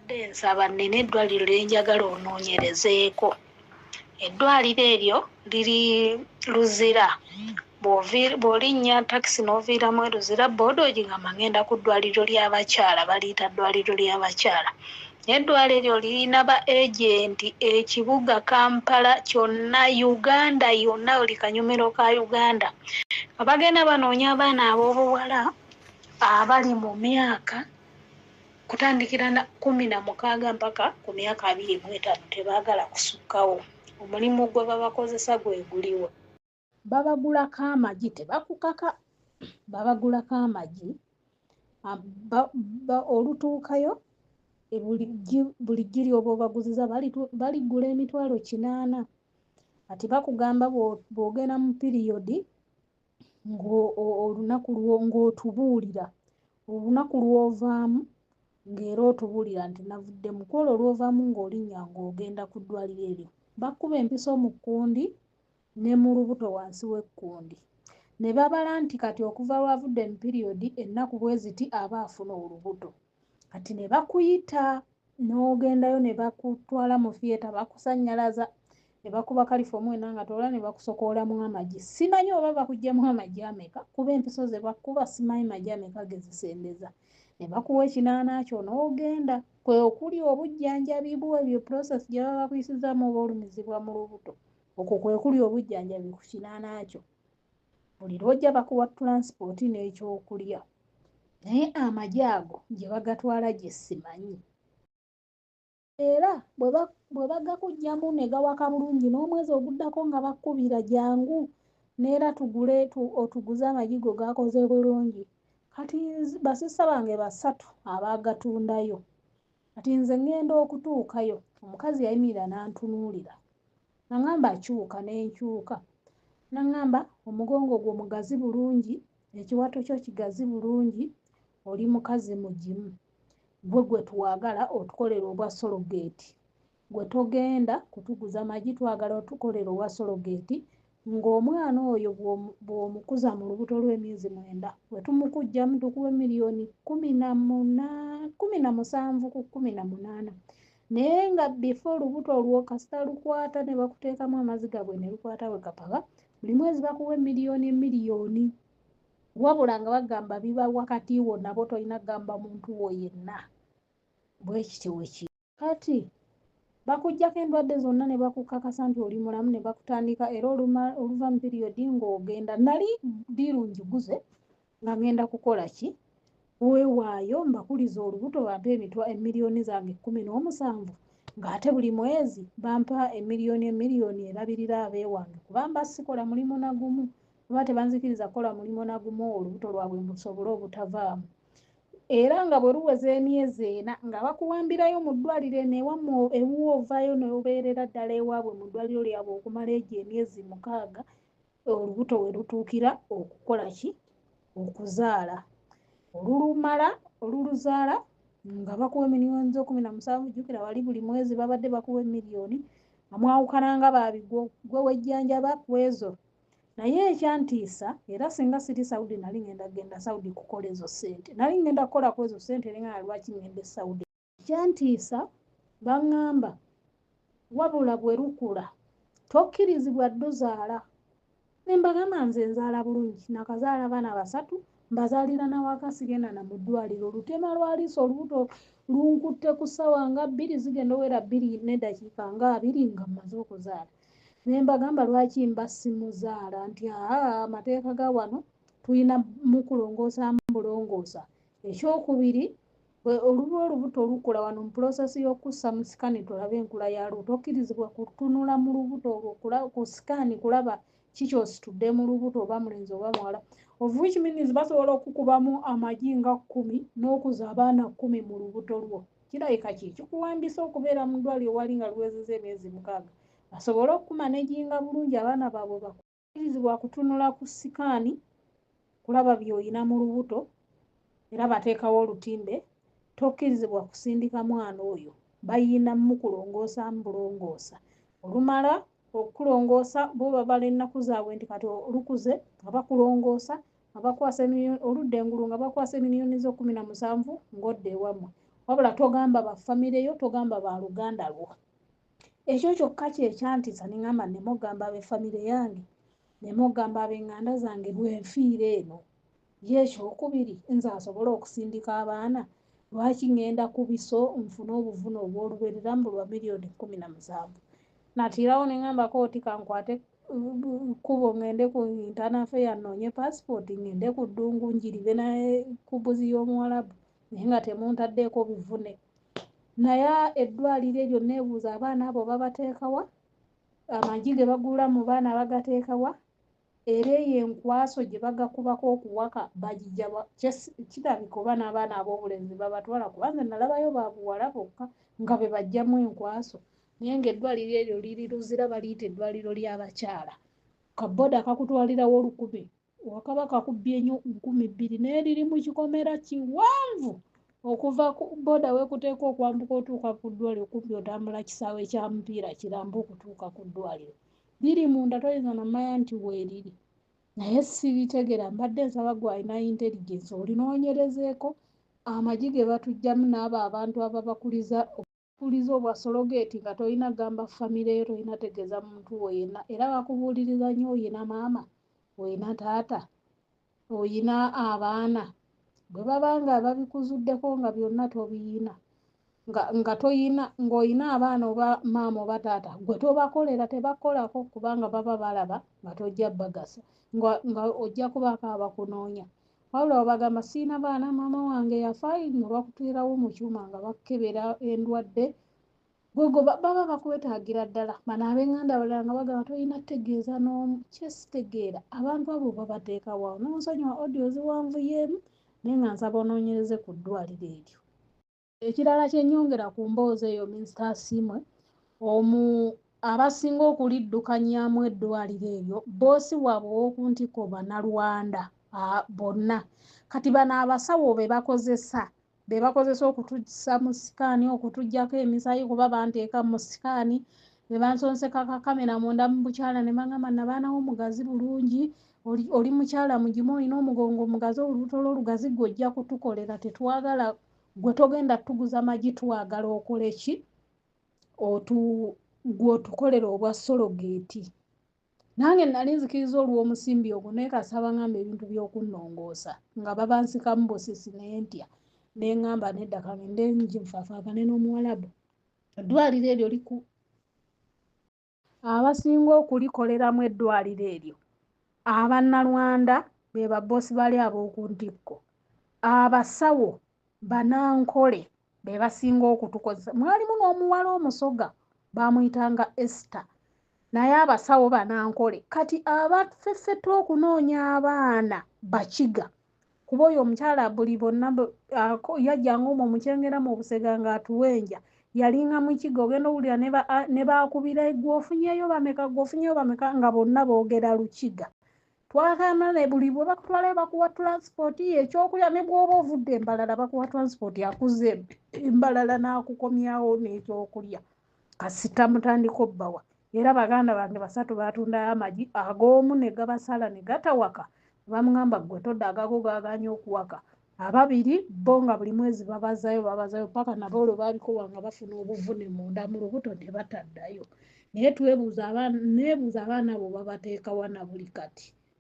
Mbadde nsaba nnina eddwaliro lye njagala onoonyerezeeko. Eddwaliro eryo liri Luzira. Bw'olinnya takisi n'oviiramu e Luzira, bbooda ogigamba ngenda ku ddwaliro ly'abakyala, baliyita ddwaliro ly'abakyala. Naye eddwaliro eryo lirina ba agenti ekibuga Kampala kyonna, Uganda yonna, buli kanyomero ka Uganda. Nga bagenda banoonya abaana ab'obuwala abali mu myaka kutandikira na 16 mpaka ku myaka 25, tebaagala kusukkawo. Omulimu gwe babakozesa gwe guliwa? Babagulako amagi, tebakukaka, babagulako amagi, olutuukayo buli ggi ly'oba obaguziza baligula 800,000. Kati bakugamba bw'ogenda mu period olunaku ng'otubuulira olunaku lw'ovaamu, ng'era otubuulira nti navuddemu. Ku olwo lw'ovaamu ng'olinnya ng'ogenda ku ddwaliro eryo, bakuba empiso mu kkundi ne mu lubuto wansi w'ekkundi. Ne babala nti kati okuva lw'avudde mu period ennaku bwe ziti aba afuna olubuto. Kati ne bakuyita n'ogendayo ne bakutwala mu theatre, bakusannyalaza ne bakuba kalifoomu wena nga tola ne bakusokoolamu amagi. Simanyi oba bakuggyamu amagi ameka, kuba empiso ze bakuba simanyi magi ameka ge zisembeza. Ne bakuwa ekinaana kyo n'ogenda. Kwe okuli obujjanjabi bwo, ebyo process gye baba bakuyisizaamu oba olumizibwa mu lubuto. Okwo kwe kuli obujjanjabi ku kinaana kyo. Buli lw'ojja bakuwa transport n'ekyokulya. Naye amagi ago gye bagatwala gye simanyi. Era bwe bagakuggyamu ne gawaka bulungi, n'omwezi oguddako nga bakkubira jangu neera tugule otuguze amagi go gakoze bulungi. Kati basista bange basatu abaagatundayo. Kati nze ŋŋenda okutuukayo, omukazi yayimirira n'antunuulira. N'aŋŋamba kyuka, ne nkyuka. N'aŋŋamba omugongo gwo mugazi bulungi, ekiwato kyo kigazi bulungi, oli mukazi mugimu. Ggwe gwe twagala otukolere obwa surrogate. Ggwe togenda kutuguza magi, twagala otukolere obwa surrogate ng'omwana oyo bw'omukuza mu lubuto lw'emyezi 9, bwe tumukuggyamu tukuwa miliyoni 17 ku 18. Naye nga before olubuto olwo kasita lukwata ne bakuteekamu amazzi gaabwe ne lukwata bwe kapaba, buli mwezi bakuwa emiliyoni emiliyoni. Wabula nga bagamba biba wakati wo nabo, tolina kugamba muntu wo yenna. Bwe kityo bwe kiri. Kati bakuggyako endwadde zonna ne bakukakasa nti oli mulamu ne bakutandika, era oluva mu period ng'ogenda. Nali deal ngiguze nga ŋŋenda kukola ki? Weewaayo mbakulize olubuto bampe emiliyoni zange 17, ng'ate buli mwezi bampa emiliyoni emiliyoni erabirira abeewange, kuba mba sikola mulimu na gumu, oba tebanzikiriza kukola mulimu na gumu olubuto lwabwe mbusobole obutavaamu. Era nga bwe luweza emyezi 4 nga bakuwambirayo mu ddwaliro eno ewammwe ewuwo, ovaayo n'obeerera ddala ewaabwe mu ddwaliro lyabwe okumala egyo emyezi 6, olubuto we lutuukira okukola ki? Okuzaala. Olulumala oluluzaala nga bakuwa emiliyoni zo 17. Jjukira wali buli mwezi babadde bakuwa emiliyoni, nga mwawukana nga baabigwo, ggwe wejjanjaba ku ezo. Naye ekyantiisa, era singa siri Saudi nali ŋŋenda kugenda Saudi kukola ezo ssente. Nali ŋŋenda kukola ku ezo ssente ne ŋŋamba lwaki ŋŋenda e Saudi. Ekyantiisa baŋŋamba wabula bwe lukula tokkirizibwa dduzaala. Ne mbagamba nze nzaala bulungi, nakazaala abaana basatu, mbazaalira na waka, sigenda na mu ddwaliro. Lutema lwa liiso olubuto lunkutte ku ssaawa nga 2 zigenda owera 2:20 nga mmaze okuzaala. Ne mbagamba lwaki mba simuzaala, nti aa amateeka ga wano tulina mukulongoosaamu bulongoosa. Ekyokubiri, oluba olubuto lukula wano mu process y'okussa mu scan tulabe enkula yaalwo, tokkirizibwa kutunula mu lubuto olwo ku scan kulaba ki ky'ositudde mu lubuto, oba mulenzi oba muwala. Of which means basobola okukubamu amagi nga 10 n'okuza abaana 10 mu lubuto lwo. Kirabika ki kikuwambisa okubeera mu ddwaliro wali nga luwezezza emyezi 6, basobole okukumanaginga bulungi abaana baabwe. Bakkirizibwa kutunula ku scan kulaba by'olina mu lubuto, era bateekawo olutimbe. Tokkirizibwa kusindika mwana oyo, bayina mukulongoosaamu bulongoosa. Olumala okulongoosa bo babala ennaku zaabwe nti kati olukuze, nga bakulongoosa nga bakwasa oludda engulu nga bakwasa emiliyoni zo 17 ng'odda ewammwe. Wabula togamba ba famire yo, togamba ba luganda lwo. Ekyo kyokka kye kyantisa ne ŋŋamba nneme okugamba ab'effamire yange, nneme okugamba ab'eŋŋanda zange bwe nfiira eno. Ye ekyokubiri nze asobola okusindika abaana, lwaki ŋŋenda ku biso nfune obuvune obw'olubeerera mbu lwa miliyoni 17? Natiirawo ne ŋŋamba kooti kankwate kkubo ŋŋende ku Internal Affairs nnoonye paasipooti ŋŋende ku ddungu njiribe naye ku mbuzi y'Omuwalabu naye nga temuntaddeeko bivune. Naye eddwaliro eryo neebuuza abaana abo babateeka wa? Amagi ge bagula mu baana bagateeka wa? Era eyo enkwaso gye bagakubako okuwaka bagijja wa? Kirabika oba n'abaana ab'obulenzi babatwala kuba nze nalabayo ba buwala bokka nga be baggyamu enkwaso. Naye ng'eddwaliro eryo liri Luzira baliyita eddwaliro ly'abakyala. Kaboda kakutwalirawo 1000, wakaba kakubbye nnyo 2000 naye liri mu kikomera kiwanvu okuva ku boda weekuteeka okwambuka otuuka ku ddwaliro kumpi otambula kisaawe kya mupiira kiramba okutuuka ku ddwaliro. Liri munda toyinza na mmanya nti weeriri. Naye sibitegeera mbadde nsaba ggwe alina intelligence olinoonyerezeeko amagi ge batuggyamu n'abo abantu ababakuliza kuliza obwa sologeeti nga tolina gamba famire yo, tolina tegeeza muntu wo yenna era bakubuuliriza nnyo oyina maama, oyina taata, oyina abaana. Bwe baba nga babikuzuddeko nga byonna tobiyina nga toyina ng'oyina abaana oba maama oba taata gwe tobakolera tebakolako kubanga baba balaba nga tojja bagasa nga ojja kubaako abakunoonya. Wabula obagamba siyina baana maama wange yafa nga bakuteerawo mu kyuma nga bakukebera endwadde gwe baba bakwetaagira ddala. Bano ab'eŋŋanda abalala nga bagamba tolina ttegeeza n'omu kye sitegeera abantu abo babateeka wa? N'onsonyiwa audio ziwanvuyeemu naye nga nsaba onoonyereze ku ddwaliro eryo. Ekirala kye nnyongera ku mboozi eyo Minisita Asiimwe omu abasinga okuliddukanyaamu eddwaliro eryo bboosi waabwe ow'oku ntikko Bannalwanda bonna. Kati bano abasawo be bakozesa okutussa mu sikaani, okutuggyako emisaayi kuba banteeka mu sikaani ne bansonseka kakamera munda mu bukyala ne baŋŋamba nnabaana wo mugazi bulungi, oli mukyala mugimu olina omugongo mugazi, olubuto lwo lugazi ggwe ojja kutukolera tetwagala gwe togenda tuguza magi twagala okole ki? Gwe otukolera obwa sologeeti. Nange nali nzikiriza olw'omusimbi ogwo naye kasita baŋŋamba ebintu by'okunnongoosa nga babansikamu busisi ne ntya ne ŋŋamba nedda ka ŋŋende nfaafaagane n'Omuwalabu. Eddwaliro eryo liku abasinga okulikoleramu eddwaliro eryo Abannalwanda be babboosi bali ab'oku ntikko. Abasawo Bannankole be basinga okutukozesa. Mwalimu n'omuwala Omusoga baamuyitanga Esther naye abasawo Bannankole. Kati abafeffetta okunoonya abaana Bakiga kuba oyo omukyala buli bonna yajjanga omwo mu Kyengera mu Busega ng'atuwenja yalinga Mukiga ogenda owulira ne baakubira ggwe ofunyeeyo bameka ggwe ofunyeeyo bameka nga bonna boogera Lukiga. Twatambula ne buli bwe bakutwalayo bakuwa transport ekyokulya ne bw'oba ovudde Mbalala bakuwa transport akuzza Mbalala n'akukomyawo n'ekyokulya kasita mutandika obbawa. Era baganda bange basatu baatundayo amagi ag'omu ne gabasala ne gatawaka ne bamuŋŋamba ggwe todda agago gaagaanye okuwaka. Ababiri bo nga buli mwezi babazaayo paka nabo olwo baabikowa nga bafuna obuvune munda mu lubuto ne bataddayo. Naye twebuuza abaana neebuuza abaana abo babateeka wa na buli kati.